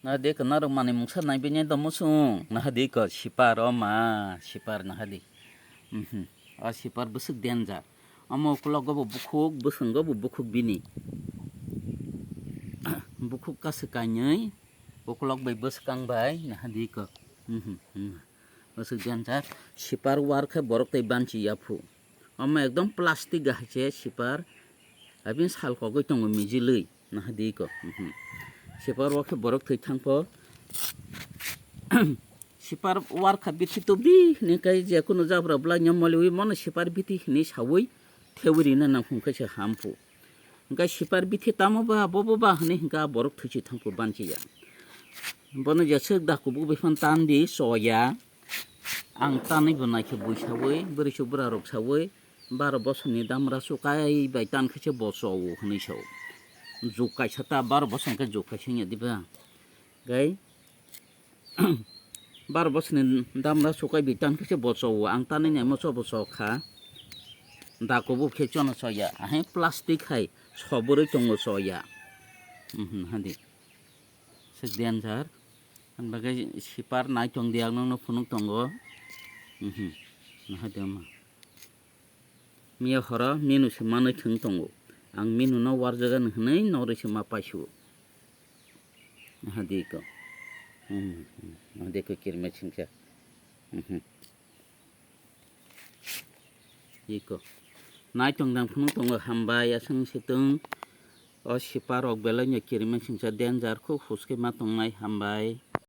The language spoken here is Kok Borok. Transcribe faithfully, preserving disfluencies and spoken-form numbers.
Naha di ko norok manwi mungsa nai bini domo sung. Naha di ko sipar o ma, sipar naha di. Mhm. O sipar bwswk danger. Omo uklogo bo bukhuk, bwskango bo bukhuk bini. Bukhuk kaswk kainwi, uklok bai bwskang bai, naha di ko. Mhm, mhm. Bwswk danger. Sipar war khe borok tei banchi yaphu. Omo ekdom plastic ga hai se sipar. Abini sal kogwi tongo mijilwi. Naha di ko. Mhm. Sipar o khe borok thwi thangpho. Sipar war kha bithi to bi hwnwi kai je kunu jabra bwlai no moliwi mono sipar bithi hwnwi sawi thewi rina nang hwn khe se hamphu. Hwnkhe sipar bithi tamo ba bobo ba hwnwi hwnkhe a borok thwichi thangphu banchiya. Bono jeswk dakubuk bai phano tan di choya. Ang tanwi bo naikhe bui sawi, bwrwi chuk bwra rok sawi, baro bosor ni damra chukai bai tan khe se bo chowo hwnwi sao. Juk kaisa ta baro bosor hwnkhe juk kaisa wngya diba? Gai baro bosor ni damra chukai bai tan khe se bo chowo. Ang tanwi naima chobo chokha. Dakubuk khe chono choya. Ahai plastic hai sobrwi tongo choya. Mhm, hadi. Se danger. Ang bagwi sipar nai tong di, ang nokno phunuk tongo. Mhm. Naha di ma. Miya horo minu se manwi thwng tongo. Ang minu no warjagan hwnwi norwi se ma paisio. Naha di ko. Mhm. Naha di ko kirme singsa. Mhm. Iko. Nai tong dang phunuk tongo hambai aswng situng. O sipar rok belai no kirima singsa danger khub huske ma tongnai hambai.